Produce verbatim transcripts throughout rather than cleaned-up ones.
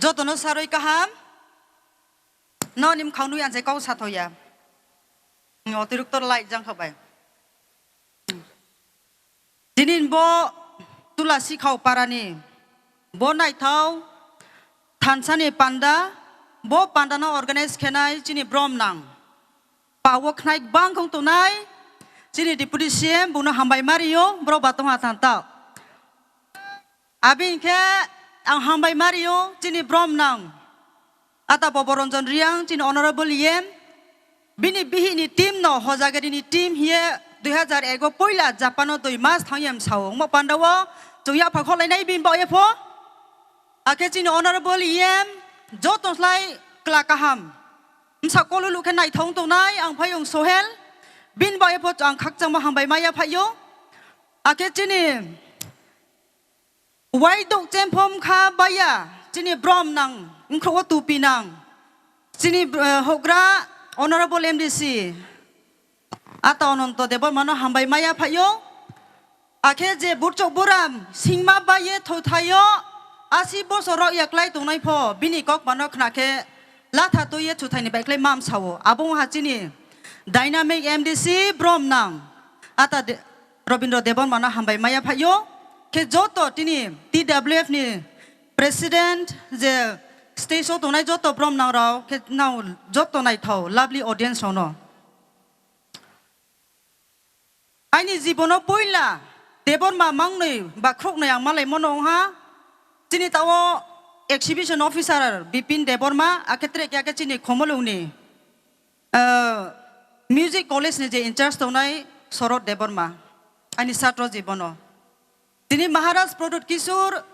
Jotono sarwi kaham. No nim khaunwi anjai kok sathoya. Otirukto light jang khabai. Tinin bo Tulasi khao parani bo naithau thansani panda, bo pandano organize khenai chini brom nang. Pawo khnai bang khong tonai chini deputy C M buno hambai mario bro batong athan tao. Abin khe ang hambai mario chini brom nang. Ata Boboronjon Riang chini honorable E M, bini bihini team no Hojagiri ni team hiye dui hazar ego poila Japan o dui mas thang yem sao. Mo panda o chung yapha kholai nai bin bo epho. Akhe chini honorable E M joto slai kla kaham. Msa kolulu khe naithong tongnai ang phayung Sohel. Bin bo epho ang khakchangma hambai maya phaio. Akhe chini Waiduk chemphom kha baya, chini brom nang, wngkhrogo tupi nang. Chini, eh, hogra Honorable M D C, ata Ananto Debbarmano hambai maya phaio. Akhe je burchok buram, singma baye thothaio, asi bosor rok yaklai tongnai pho, bini kok mano khna khe latha toye thuthaini bai khlai mam sao. Abo wngha chini dynamic M D C brom nang. Ata de, Robindra Debbarmano hambai maya phaio. Khe joto tini T W F ni president je stage o tongnai joto brom nang rok khe nang joto naithau lovely audience rokno. Aini jibono poila Debbarma mangnwi ba khroknwi ang malaimano wngha. Chini tao exhibition officer Bipin Debbarma, akhe tre khe, akhe chini Khomolungni, ah, music college ni je in charge tongnai Sorot Debbarma, aini satro jibono. Tini Maharaj Pradyut Kishore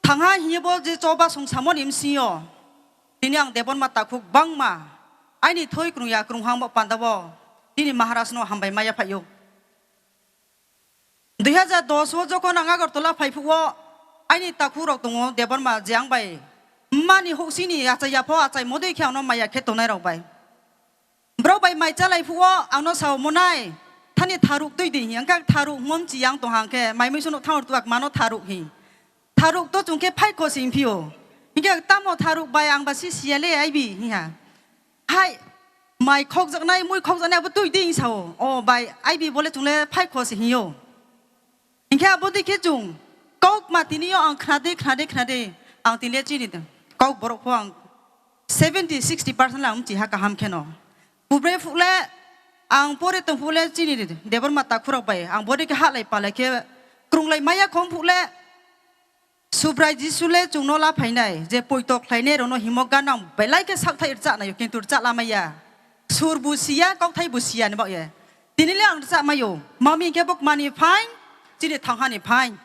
thangha hiye bo je choba song samoni M C O. Tini ang Debbarma takhuk bangma aini thoi krungya krunghang bo panda bo tini Maharaj no hambai maya phaio. Dui hajar dos o jokhon ang Agartala phai phuo aini takhuk rok tongo Debbarma je ang bai mani hoksini achai yapho achai modei khe ano maya khe tongnai rok bai. Borok bai mai chalai phuo, angno sao monai, thani tharuk twi di, hingkha tharuk hmom chi yang tong hang khe, mai mui sono thangor tuak mano tharuk hi. Tharuk to chung khe phai kho sing phio. Hingkhe tamo tharuk bai ang ba si siya le aibi hiya. Hai, mai khokjaknai, mui khokjaknai abo twi di sao. O bai, aibi bole chung le phai kho si hiyo. Hingkhe abo dei khe chung kok ma tini yo ang khnade, khnade, khnade ang tini le chini de. Kok borok pho ang seventy, sixty percent lang chiha kaham kheno. Pubre phukle ang pore tong phukle chini de. Debor ma takhurok bai ang bodi khe halai palai khe krunglai maya khom phukle Subrai Jisu le chungno la phainai je poito khlainai rokno himo ganang belai khe sakthai rwchak naio kintu rwchak lamaya. Sur bo siya, kokthai bo siya ni bagwi. Tini le ang rwchak maio. Mami hingkhe bo mani phain, chini thanghani phain.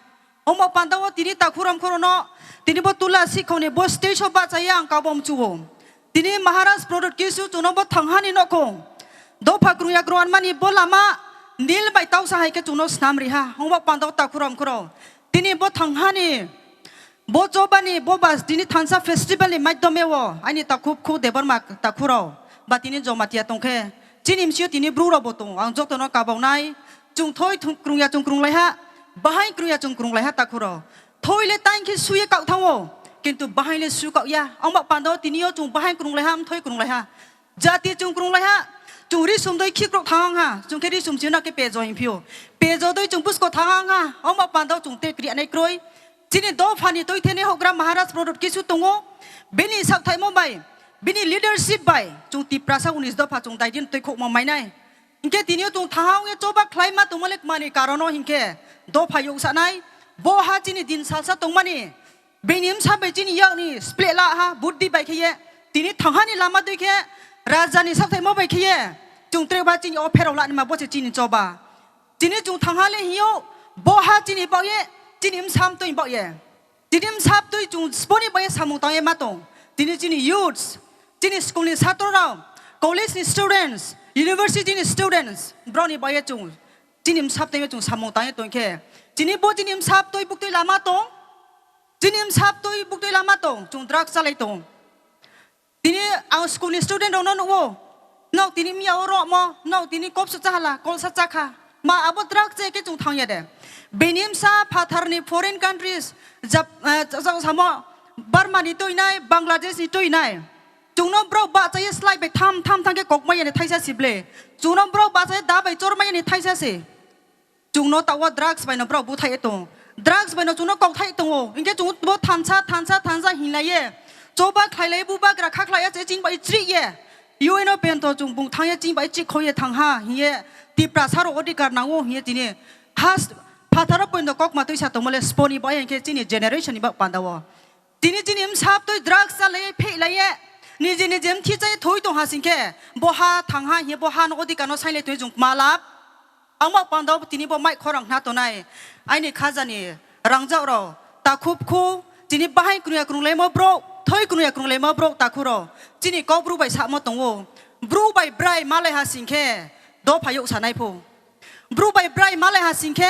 Omo panda o tini takhuram khorono, tini bo tula sikhoni bo stage o bachaya ang kabom chuo. Tini Maharaj Pradyut Kishore chuno bo thanghani nokho. Dopha krungya krungan mani bo lama nil bai tausa hai khe chuno snam riha. Omo panda o takhuram khoro. Tini bo thanghani Bo chobani, bo ba tini thansa festival ni maitom o, ani takhuk khu Debbarma takhurok ba tini Jamatia tongkhe, chini msio tini bru rok bo tongo, ang jotono kaboknai, chung thoi thung-, krungya chung krunglaiha, bahai krungya chung krunglaiha takhurok. Thoi le taing khe suye kak thango, kintu bahai le su kak ya, ongba pando tini o chung bahai krunglaiha, mthoi krunglaiha. Jati chung krunglaiha, chung ri sumdoi khikrok thangang ha, chung khe ri sum chino khe pejo himphio. Pejo doi chung busko thangang ha, ongba pando chung te kriya nai kroi. Chini dophani toi thene hogra Maharaj Pradyut Kishore tongo, bini sakthaimo bai, bini leadership bai, chung Tiprasa unis dopha chung daidin toi khokma mainai. Hinkhe tini o chung thangang ye choba khlai ma tongmo le kmani karono hinkhe dopha yoksanai, bo ha chini din salsa tongmani, Bini msa bai chini yakni spleh la ha, buddhi bai khe ye, tini thanghani lama dui khe, raja ni sakthaimo bai khe ye, chung tre ba chini o pherao lani ma bo se chini choba. Chini chung thangha le hiyo, bo ha chini bao ye, chini msa mtoi bao ye. Chini msa mtoi chung sponi bao ye samung tang ye ma tong. Tini chini youths, chini school ni satro rao, college ni students, university ni students, brao ni bao ye chung, chini msa mtoi ye chung samung tang ye tong khe. Chini bo chini msa mtoi buktui lama tong, Chini msa btwi buktwi lama tong, chwng drugs chalai tong. Tini ang school ni student rokno nukgo, nok tini miya o romo, nok tini kobsa chahala, kolsa chakha. Ma abo drugs chai khe chwng thangya de. Bini msa phatharni foreign countries, Jap-, eh, chak-, samo, Burma ni tuinai, Bangladesh ni tuinai. Chwngno borok bahchai slai bai tham tham thang khe kokmai yani thaisa si ble. Chwngno borok bahchai da bai chormai yani thaisa si. Chwngno tawa drugs bai no borok buthai tongo. Drugs bai no chwngno kokthai tongo. Hinkhe chwng bo thansa, thansa, thansa hinlaiye. Choba khlailai, bubagra kha khlaiya, che chini bai chriye. U N O pento chwng bung thangya chini bai chikhoye thangha, hiye Tiprasa rok odhikar nango, hiye tini. Has phatharo poino kokma twisa tongmole sponi bai hinkhe chini generation ni bak pandao. Tini chini msap twi drugs chalai pheilaiye. Niji niji mthi chai thoi tongha singkhe. Bo ha thangha hiye bo ha no odhikar no sailai twi chwng malap. Ang bak pandao tini bo mai khorang hna tonai. Aini khajani rangjak rok takhuk khu, chini bahai knuya krung laimo borok, thoi knuya krung laimo borok takhu rok. Chini kok bru bai samo tongo. Bru bai brai malai ha singkhe dopha yok sanai phu. Bru bai brai malai ha singkhe,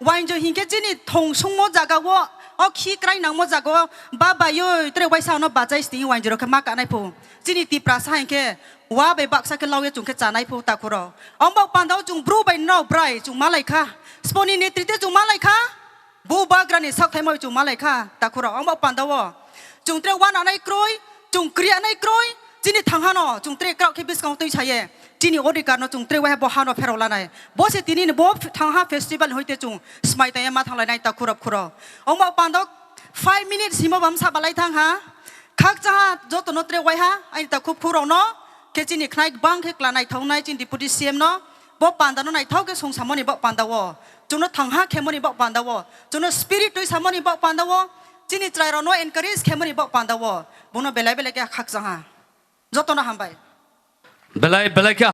wainjo hinkhe chini thong sungmo jaga o, o khi krai nangmo jaga o, ba bai oi, tere waisa ano bachai sting wainjo rok khe ma kanai phu. Chini Tiprasa hinkhe, wa bai baksa khe lauya chwng khe chanai phu takhu rok. Ong bak pandao chwng bru bai no brai chwng malai kha. Sponi netrite chwng malai kha. Bubagrani sakthaimoi chwng malai kha, takhurok. Ongba pandao chwng tere uananai kroi, chwng kriyanai kroi, chini thanghano chwng tere krauk khe bwskango twi saye. Chini odhikarno chwng tere uaha bo hano pherok lanai. Bo se tini bo thangha festival hoite chwng smai tangya ma thanglainai, takhurok khurok. Ongba pandao five minutes himo bam sa balai thangha. Khakchaha jotono tere uaiha, aini takhuk khurokno, khe chini khnai bang khe kla naithoknai chini Deputy C M no, bo pandano naithok khe songsamoni bak pandao. Chwngno thangha khemoni bak pandao. Chwngno spirit twi samoni bak pandao. Chini chwrairokno encourage khemoni bak pandao. Bono belai belai khe khakchaha. Jotono hambai. Belai belai khe